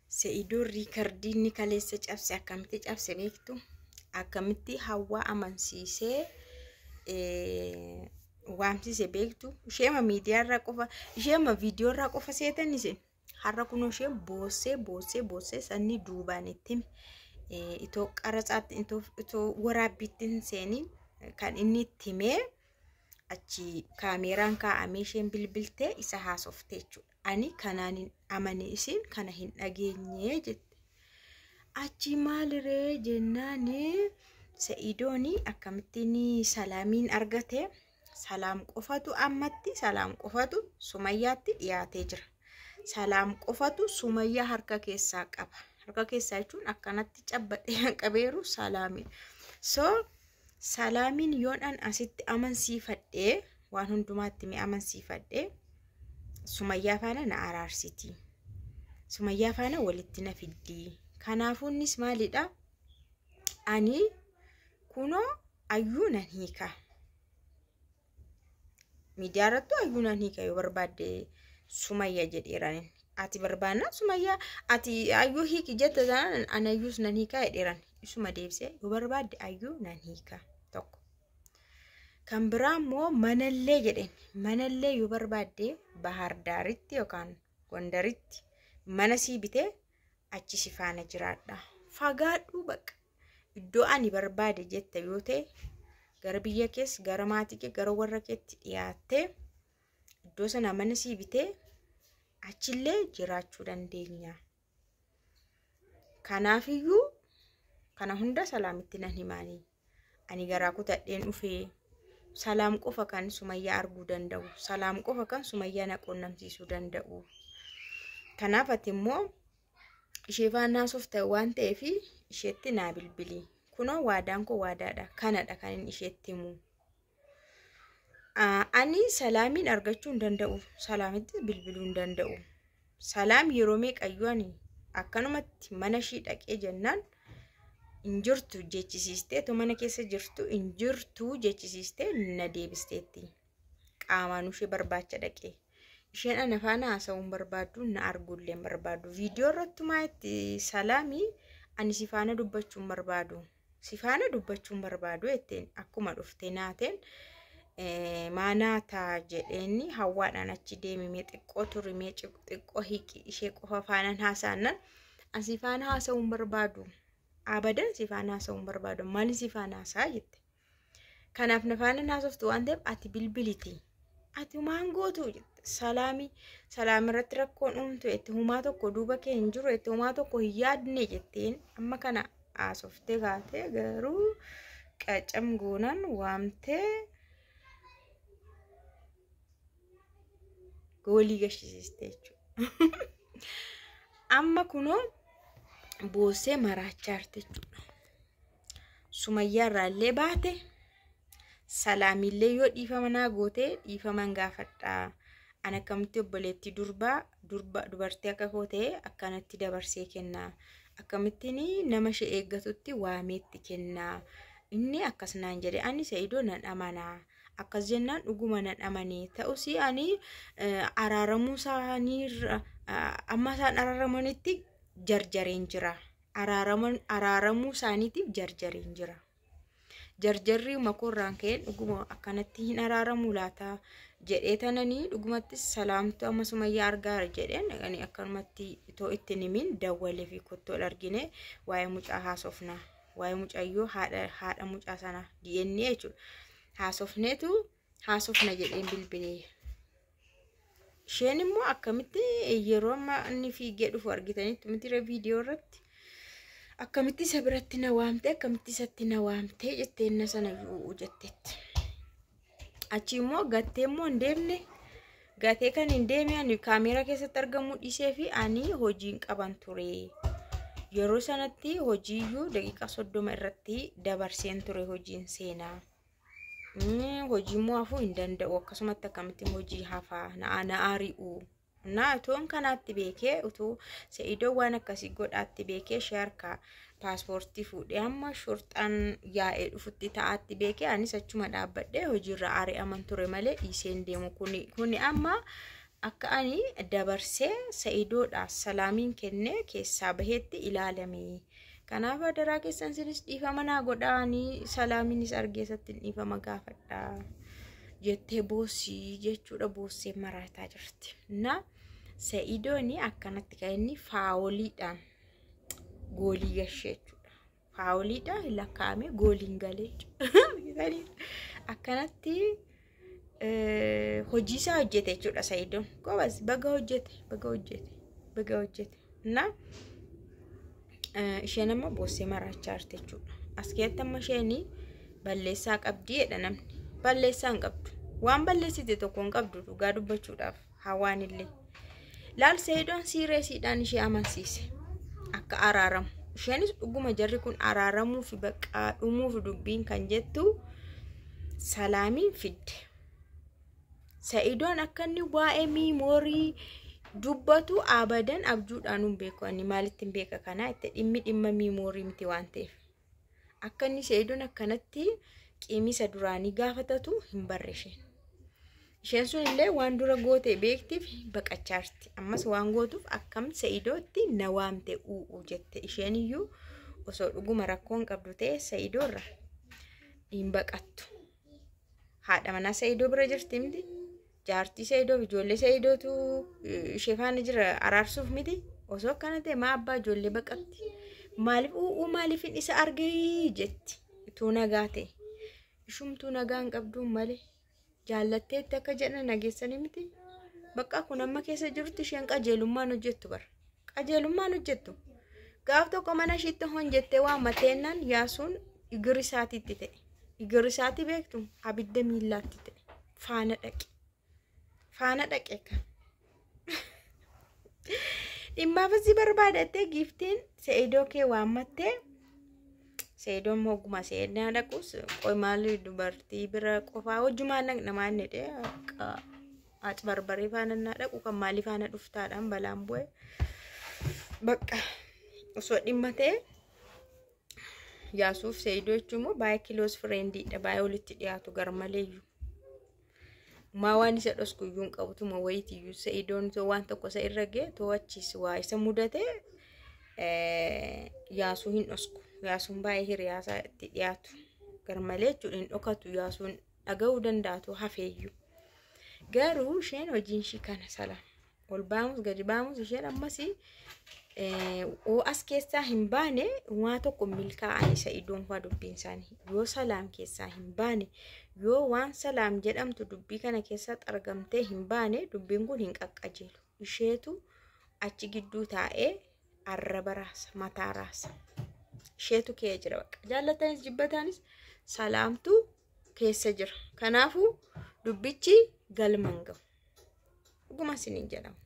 Se'idoon riikardii inni kaleessa cabse akkamitti cabse beektu? Akkamitti hawwaa amansiisee waamsise beektu? Isheema miidiyaarraa qofa, isheema viidiyoorraa qofa seetan isin. Har'a kunoo isheen boossee boossee boossee sanni duubaan itti hime. Itoo qaratsaatti itoo waraabbiitti hin seeniin kan inni itti himee achi kaameeraan kaa'amee isheen bilbiltee isa haasofte jechuudha. Ani kanaan hin amane isin kana hin dhageenye jette. Achi maaliree jennaan Sa'idoon akkamittiin Salaamiin argate? Salaam qofatu ammatti Salaam qofatu Sumayyaatti dhiyaatee jira. Salaam qofatu Sumayyaa harka keessaa qaba. Harka keessaa jechuun akkanatti cabbaxee qabeeru Salaami. So Salaamiin yoon an asitti amansiifadhee waan hundumaatti mi amansiifadhee Sumayyaa faana na araarsiti. Sumayyaa faana walitti na fiddi. Kanaafuu innis maalidha? Ani kunoo ayyuu nan hiika. Miidiyaa irrattuu ayyuu nan hiika yoo barbaadde Sumayya jedheeran. Ati barbaannaan Sumayyaa ati ayyuu hiiki jette taanaan ani ayyuus nan hiikaa jedheeran. Isuma deebisee yoo barbaadde ayyuu nan hiika tokko. Kan biraa immoo manallee jedheen manallee yoo barbaadde Bahar Daaritti yookaan Gondaritti mana sii bitee achi si faana jiraadha. Fagaadhuu baqa. Iddoo ani barbaade jette yoo ta'e gara biyya kees gara maatii kee gara warra keetti dhiyaattee iddoo sana mana sii bitee achillee jiraachuu dandeenya. Kanaafiyyuu kana hunda Salaamitti nan himaanii. Ani garaa kutadheen dhufee Salaam qofa kan Sumayyaa arguu danda'u. Salaam qofa kan Sumayyaa na quunnamsiisuu danda'u. Kanaaf ati immoo ishee faana haasofta waan ta'eef isheetti naa bilbili. Kunoo waadaan koo waadaadha. Kanadha kan inni isheetti himu. Ani Salaamiin argachuu hin danda'u. Salaamitti bilbiluu hin danda'u. Salaam yeroo meeqayyuu ani akkanumatti mana ishii dhaqee jennaan hin jirtu jechisiistee otoo mana keessa jirtu hin jirtu jechisiistee na deebisteetti. Qaamaan ishee barbaacha dhaqee. Isheen ana faana haasa'uu hin barbaaddu na arguullee hin barbaaddu. Viidiyoo irrattumaa itti Salaamii ani si faana dubbachuu hin barbaadu. Si faana dubbachuu hin barbaadu jetteen akkuma dhuftee naateen maa naataa jedheenni hawwaadhaan achi deemi mee xiqqoo turi mee xiqqoo hiiqi ishee qofa faanaan haasa'annan ani si faana haasa'uu hin barbaadu. Abadan si faana haasa'uu hin barbaadu. Maali si faana haasa'a jette. Kanaaf na faana haasoftu waan ta'eef ati bilbiliti. Ati maan gootu jette. Salaami salaam irratti rakkoon uumtu jette. Humaa tokko duuba kee hin jiru jette. Humaa tokko hin yaadne jetteen amma kana haasoftee kaatee garuu qacam goonaan waamtee goolii gashisiiste jechuudha. Amma kunoo boossee maraachaa jirti jechuudha. Sumayyaa irraa illee baate Salaamillee yoo dhiifama naa gootee dhiifaman gaafadha. An akkamitti obboleettii durbaa durba dubartii akka koo ta'e akkanatti dabarsee kenna. Akkamittiin nama ishee eeggatutti waameetti kenna. Inni akkas naan jedhe ani Sa'idoo nan amana. Akkas jennaan dhuguma nan amane. Ta'us ani araaramuu isaanii amma isaan araaramanitti jarjareen jira. Araaramuu isaaniitiif jarjareen jira. Jarjarrii makoorraan ka'een dhuguma akkanatti hin araaramuu laata jedhee tananii dhugumatti Salaamtu amma Sumayyaa argaa jedheen ani akkanumatti itoo itti hin himin dawwalee fi kottoo argine waa'ee mucaa haasofna. Waa'ee mucayyoo haadha mucaa sana DNA jechuudha. Haasofneetu haasofna jedheen bilbilee. Isheen immoo akkamitti yeroo amma inni fiigee dhufu argitanitti miti viidiyoo irratti. Akkamitti isa biratti na waamte akkamitti isatti na waamte jettee na sana yu'u jetteetti. Achi immoo gattee immoo hin deemne gatee kan hin deemne ani kaameeraa keessatti argamuu dhiisee fi ani hojiin qaban ture. Yeroo sanatti hojiiyyuu daqiiqaa 30 irratti dabarseen ture hojiin seenaa. Hojii immoo hafuu hin danda'u akkasumatti akkamittiin hojii hafaa na ari'u. Naa utuun kanaatti beekee utuu Se'idoo waan akkasii godhaatti beekee ishee harkaa paaspoortii fuudhee amma shorxaan yaa'ee dhufutti ta'aatti beekee anis achuma dhaabbadhee hojiirra ari'aman ture malee dhiiseen deemu kuni amma Akka ani dabarsee Sa'idoodhaaf Salaamiin kennee keessaa baheetti ilaalame. Kanaaf adaraa keessan isinis dhiifama naa godhaa, ani Salaamiinis argeessatti dhiifama gaafadha jettee boossii jechuudha, boossee maraataa jirti. Na Sa'idoon akkanatti kan inni faawoliidhaan goolii gashee jechuudha. Faawoliidhaan lakkaa'amee gooliin galee jechuudha. Akkanatti hojii isaa hojjete jechuudha Sa'idoon. Gobas, baga hojjete, baga hojjete, baga hojjete. Na isheen amma boossee maraachaa jirti jechuudha. As keessatti amma isheen balleessaa qabdi jedha namni. Balleessaa hin qabdu. Waan balleessite tokko hin qabdu dhugaa dubbachuudhaaf hawaan illee. Laal, Sa'idoon siireesiidhaan ishee amansiise akka araaramu. Isheenis dhuguma jarri kun araaramuu fi baqqaa dhumuuf dubbiin kan jettu Salaamiin fidde. Sa'idoon akka inni waa'ee miimoorii dubbatu abadan abjuudhaan hin beeku. Ani maalitti hin beeka kanaa itti dhimmi dhimma miimoorii miti waan ta'eef. Akka inni Sa'idoon akkanatti qiimisa duraanii gaafatatu hin barre isheen. Isheen sun illee waan dura goote beektiif baqachaa jirti. Ammas waan gootuuf akkam Sa'idootti na waamte u'u jette. Isheen iyyuu osoo dhuguma rakkoon qabdu ta'e Sa'idoorra hin baqattu. Haadha manaa Sa'idoo bira jirti miti. Jaartii Sa'idoo, ijoollee Sa'idootu ishee faana jira araarsuuf miti. Osoo akkana ta'e maa abbaa ijoollee baqatti? Maaliif u'uu, maaliif isa argee jetti? Utuu nagaa ta'e. Ishumtuu nagaa hin qabduun malee. Jaallatteetti akka jedhan nageessanii miti. Bakka kun amma keessa jirtu isheen qajeelummaan hojjettu bara. Qajeelummaan hojjettu. Gaaf tokko mana ishiitti hojjettee waa mateennaan Yaasuun igir isaatiitti ta'e. Igir isaatii beektu, abidda miillaatti ta'e. Faana dhaqe. Faana dhaqe kan. Dhimmaaf si barbaadattee giiftiin Se'idoo kee waammattee, Se'idoon moguma seenaa dhaqus qoy maali dubartii bira qofaa hojjumaan dhaqna maal jedhee akka aci faana naa dhaqu kan maalii faana dhuftaadhaan balaan bu'e. Bakka osoo dhimma ta'e Yaasuuf Se'idoo jechuun immoo baay'ee close friendiidha, baay'ee walitti dhiyaatu garmaleeyyuu. Maa waan isa dhosku iyyuu hin qabutuma wayiitiyyuu Se'idoon waan tokko isa irra ga'e to'achiis waa isa mudate Yaasuu hin dhosku. Yaasuun baay'ee hiriyaasaa itti dhiyaatu garmalee jechuudha, hin dhokatu, Yaasuun dhaga'uu danda'atu hafeeyyuu. Garuu isheen hojiin ishii kana Salaam. Ol baamus gadi baamus isheen ammas oo as keessaa hin baane waa tokko milkaa'an isa idoon fa'aa dubbiin isaanii. Yoo Salaam keessaa hin baane, yoo waan Salaam jedhamtu dubbii kana keessaa xargamtee hin baane, dubbiin kun hin qaqqajeelu. Isheetu achi gidduu taa'ee arraba raasa, mataa raasa. Isheetu kee jira bakka. Jaallatanis jibbataanis Salaamtu keessa jira. Kanaafuu dubbichi galma hin gahu. Dhuguma isiniin jedhama.